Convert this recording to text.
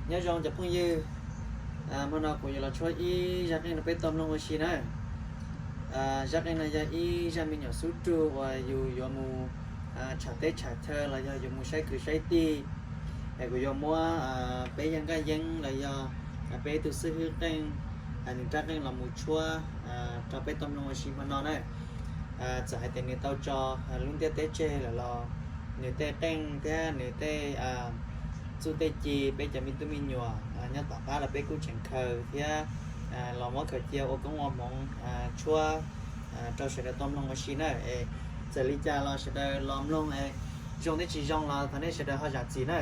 Nyob zoo cov phooj ywg, hmo no kuv yuav los tshuab ib zaj qeej rau peb tau mloog ua si na. Zaj qeej no yog ib zaj me nyuam xub rug uas yus yuav mus tsham teb tsham chaw los yog yuav mus saib kwv saib tij. Es kuv yuav muab peb yag nkaj yeeb los yog peb ib tug xib hwb qeej, nws rab qeej los mus tshuab rau peb tau mloog ua si hmo no na. Txawm hais tias nws tau tso lub ntiaj teb tseg lawm los nws tej qeej thiab nws tej txuj tej ci peb cov me tub me nyuam nyob tom qab los peb kuj tseem khaws thiab los muab khaws cia ua koob ua hmoov tshuab rau sawv daws tau mloog ua si na. Es txawm li cas los sawv daws los mloog es zoo thiab tsis zoo los thov nej sawv daws ho zam txim na.